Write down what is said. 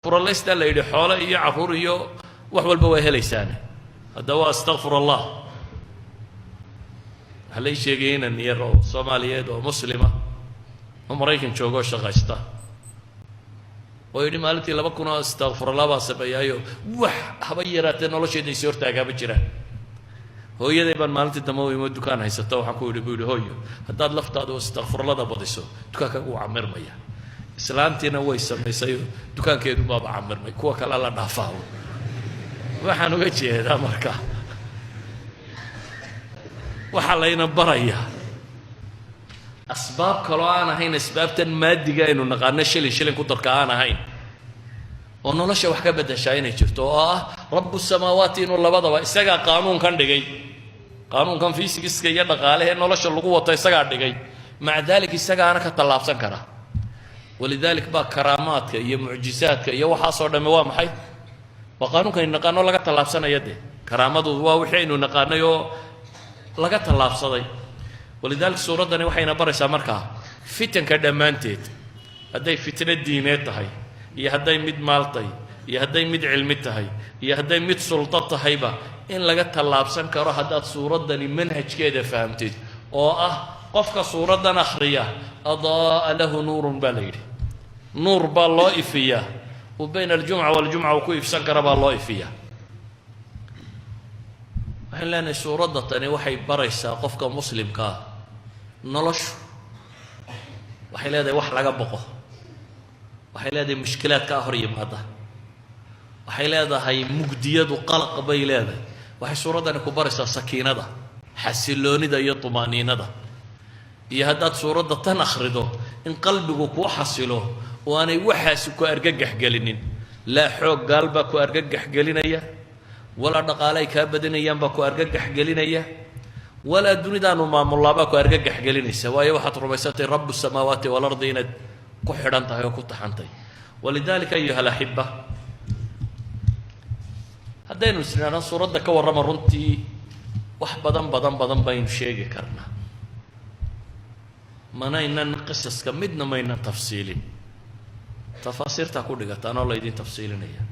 Istakfuralaystaa la yidhi, xoole iyo carruur iyo wax walba waa helaysaane. Haddaba waa astaqfir Allah. Waxaa lay sheegaya inan yar oo Soomaaliyeed oo muslima oo Maraykan jooga oo shaqaysta oo yidhi, maalintii 2000 oo istakfurallah baan sameeyaayo, wax haba yaraatee nolosheeda isi hortaagaama jiraan. Hooyaday baan maalintii dambe u imo, dukaan haysata. Waxaan ku yidhi, buu yidhi, hooyo, haddaad laftaadu istakfurlada badiso, dukaankaagu wuu camirmaya. Islaantiina way samaysay, dukaankeedu baaba camirmay, kuwa kale la dhaafaa. Waxaan uga jeedaa marka, waxaa layna barayaa asbaab kaloo aan ahayn asbaabtan maadiga aynu naqaano, shilin shilin ku darka aan ahayn, oo nolosha wax ka beddeshaa inay jirto, oo ah rabu samaawaati inuu labadaba isagaa qaanuunkan dhigay. Qaanuunkan fiisigiska iyo dhaqaalehee nolosha lagu wato isagaa dhigay. Maca dalik isagaana ka tallaabsan kara. Walidalik baa karaamaadka iyo mucjisaadka iyo waxaasoo dhamme waa maxay? Waa qaanuunka aynu naqaano laga tallaabsanaya. Dee karaamadu waa wixii aynu naqaanay oo laga tallaabsaday. Walidalik suuraddani waxayna baraysaa markaa fitanka dhammaanteed, hadday fitno diineed tahay iyo hadday mid maal tahay iyo hadday mid cilmi tahay iyo hadday mid sulto tahayba, in laga tallaabsan karo haddaad suuraddani manhajkeeda fahamtid, oo ah qofka suuraddan akhriya أضاء له نور baa la yidhi, nuur baa loo ifiyaa, uu bayna aljumca waljumca uu ku ifsan kara baa loo ifiyaa. Waxaan leenahay, suuradda tani waxay baraysaa qofka muslimka ah, noloshu waxay leedahay wax laga boqo, waxay leedahay mushkilaad kaa hor yimaada, waxay leedahay mugdiyadu, qalaq bay leedahay. Waxay suuraddani ku baraysaa sakiinada, xasiloonida iyo tumaaniinada, iyo haddaad suuradda tan akhrido in qalbigu kuu xasilo oo aanay waxaasi ku argagax gelinin. Laa xoog gaal baa ku argagax gelinaya, walaa dhaqaale ay kaa badinayaan baa ku argagax gelinaya, walaa dunidaanu maamullaabaa ku argagax gelinaysa, waayo waxaad rumaysantay rabu samaawaati walardi inaad ku xidhan tahay oo ku taxantay. Walidalika, ayuha alaxiba, haddaynu isnidhaahno suuradda ka warrama, runtii wax badan badan badan baynu sheegi karnaa. Manaynan qisaska midna maynan tafsiilin, tafaasiirtaa ku dhigataan oo laydin tafsiilinaya.